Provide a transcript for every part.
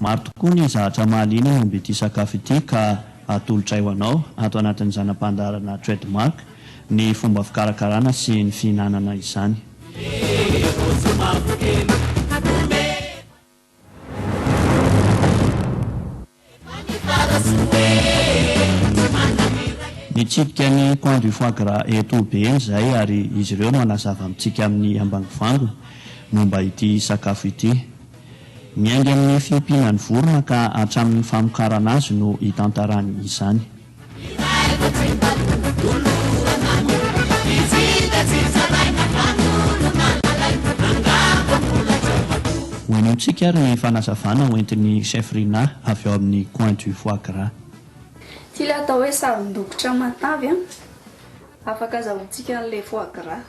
Maro tokoa ny zahatra mahaliana momba ity sakafo ity ka atolotray ho anao ato anatin'ny zana-pandaharana Trademark ny fomba fikarakarana sy ny fihinanana izany. Nitsidika ny Coin du Foie Gras eto Beheny izahay ary izy ireo no hanazava amintsika amin'ny ambangovangony momba ity sakafo ity. Miainga amin'ny fiompiana ny vorona ka hatramin'ny famokarana azy no hitantarany izany. Hohenointsika ary ny fanazavana hoentin'i Chef Rinah avy ao amin'ny Coin du Foie Gras. Ity ilay atao hoe saron-dokotra matavy an! Afaka azahoantsika an'ilay foie gras.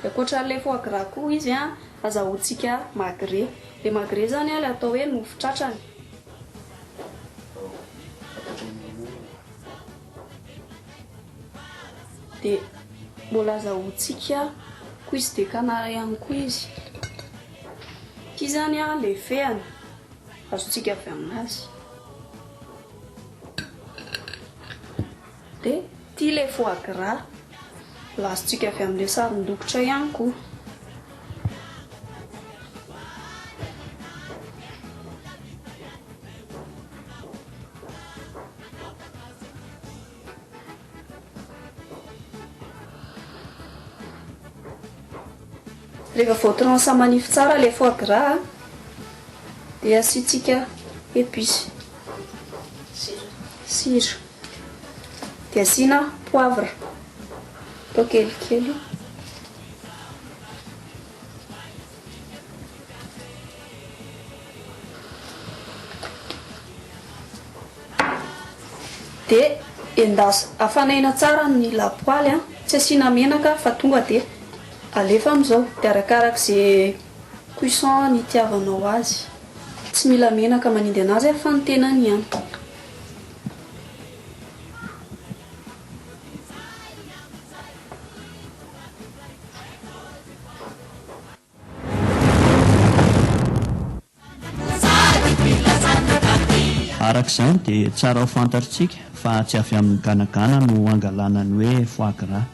Dia ankoatra an'ilay foie gras koa izy an, azahoantsika magret. Ilay magret izany an, ilay atao hoe nofo tratrany. Dia mbola azahoantsika cuisse de canard ihany koa izy. Ity izany an, ilay fehany, azontsika avy aminazy. Dia ity ilay foie gras, azontsika avy amin'ilay saron-dokotra ihany koa. Rehefa voatransa manify tsara ilay foie gras dia asiantsika épices, sira, dia asiana poivre, atao kelikely. Dia endaso, afanaina tsara ny lapoaly an, tsy asiana menaka fa tonga dia alefa amin'izao, dia arakaraka izay cuisson nitiavanao azy, tsy mila menaka manendy anazy fa ny tenany ihany. Araka izany dia tsara ho fantatrtsika fa tsy avy amin'ny ganagana no angalana ny hoe foie gras.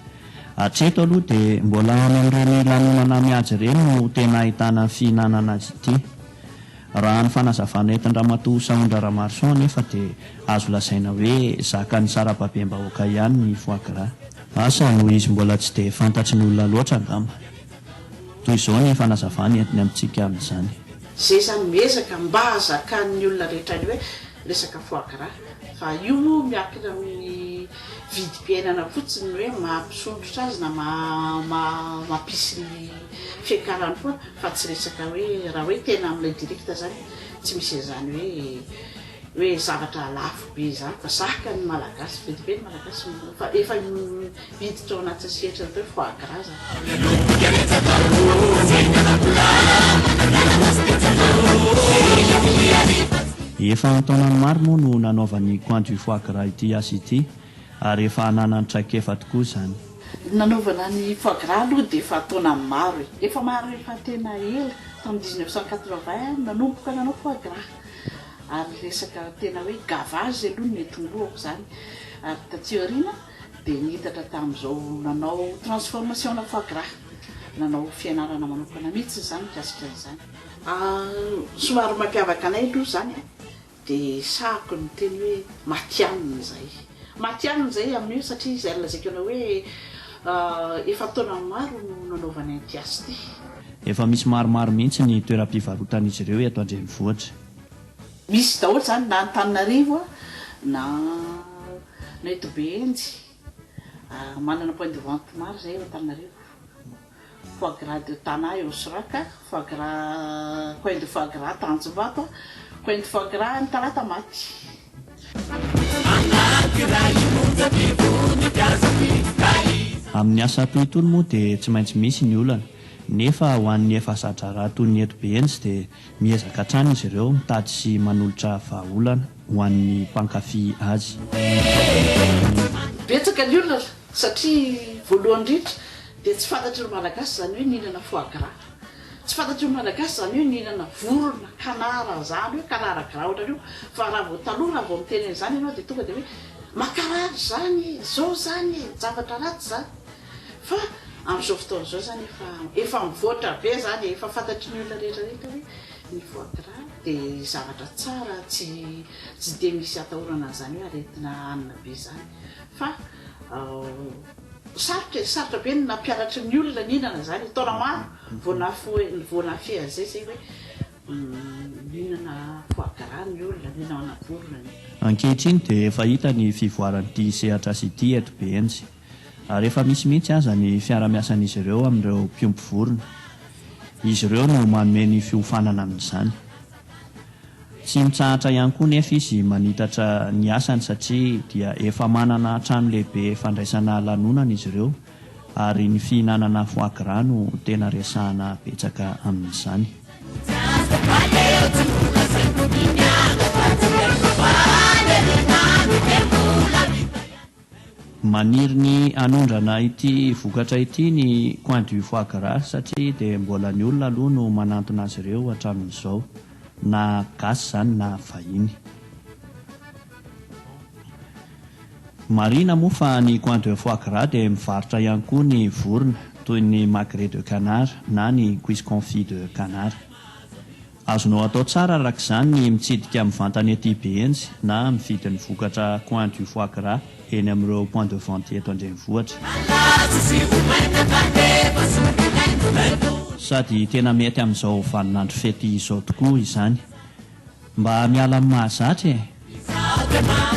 Hatreto aloha dia mbola any amin'ireny lanonana mihaja ireny no tena ahitana fihinanana azy ity. Raha ny fanazavana entin-dRamatoa Sahondra Ramarson anefa dia azo lazaina hoe zakan'ny sarababem-bahoaka ihany ny foie gras. Asa noho izy mbola tsy dia fantatry ny olona loatra angamba. Toy izao ny fanazavany entiny amintsika amin'izany. Zay zany miezaka mba hazakan'ny olona rehetra ny hoe resaka foie gras fa io moa miankina amin'ny vidim-piainana fotsiny ny hoe mampisondrotra azy na mampisy ny fiakarany foana fa tsy resaka hoe raha hoe tena amin'ilay direct zany tsy misy an'izany hoe hoe zavatra lafo be izany fa zakan'ny Malagasy, be dia be ny Malagasy fa efa miditra ao anatin'ny sehatra ny atao hoe foie gras zany. Efa an-taonany maro moa no nanaovan'ny Coin du Foie Gras ity asa ity ary efa ananany traikefa tokoa izany. Ny nanaovana ny foie gras aloha dia efa an-taonany maro e! Efa maro efa tena ela, tamin'ny 1980 aho no nanomboka nanao foie gras. Ary resaka tena hoe gavage aloha no nitomboako izany ary taty aoriana dia nitatra tamin'izao nanao transformation-na foie gras, nanao fianarana manokana mihitsy izany mikasika an'izany. Somary mampiavaka anay aloha izany dia sahako ny miteny hoe matihanina izahay. Matihanina izahay amin'io satria izay nolazaiko anao hoe efa an-taonany maro no nanaovanay an'ity asa ity. Efa misy maromaro mihitsy ny toeram-pivarotan'izy ireo eto an-drenivohitra. Misy daholo izany na Antananarivo na na eto Behenjy. Manana point de vente maro izahay eo Antananarivo. Foie gras de Tana eo Soraka, foie gras coin de foie gras Tanjombato, coin de foie gras any Talatamaty. Amin'ny asa toy itony moa dia tsy maintsy misy ny olana, nefa ho an'ny efa za-draharaha toy ny eto Behenjy dia miezaka hatrany izy ireo mitady sy manolotra vahaolana ho an'ny mpankafy azy. Betsaka ny olana satria voalohany indrindra dia tsy fantatry ny Malagasy izany hoe nihinana foie gras. Tsy fantatry ny Malagasy izany hoe nihinana vorona, canard izany hoe canard gras ohatran'io fa raha vao taloha raha vao miteny an'izany ianao dia tonga dia hoe mankarary izany e, izao izany e, zavatra ratsy izany. Fa amin'izao fotoana izao izany efa efa mivoatra be izany e, efa fantatry ny olona rehetra rehetra hoe ny foie gras dia zavatra tsara tsy tsy dia misy atahorana an'izany hoe aretina hanina be izany fa Sarotra e, sarotra be ny nampianatry ny olona nihinana izany e, taona maro vao nahafoy, vao nahafehy an'izay izay hoe mihinana foie gras ny olona, mihinana vorona ny. Ankehitriny dia efa hita ny fivoaran'ity sehatr'asa ity eto Behenjy ary efa misy mihitsy aza ny fiara-miasan'izy ireo amin'ireo mpiompy vorona. Izy ireo no manome ny fiofanana amin'izany. Tsy mitsahatra ihany koa nefa izy manitatra ny asany satria dia efa manana trano lehibe fandraisana lanonana izy ireo ary ny fihinanana foie gras no tena resahana betsaka amin'izany. Maniry ny hanondrana ity vokatra ity ny Coin du foie gras satria dia mbola ny olona aloha no manantona azy ireo hatramin'izao, na gasy izany na vahiny. Marihina moa fa ny Coin de foie gras dia mivarotra ihany koa ny vorona toy ny magret de canard na ny cuisse confit de canard. Azonao atao tsara araka izany ny mitsidika mivantana ety Behenjy na mividy ny vokatra Coin du foie gras eny amin'ireo point de vente eto an-drenivohitra. Sady tena mety amin'izao vaninandro fety izao tokoa izany. Mba miala amin'ny mahazatra e!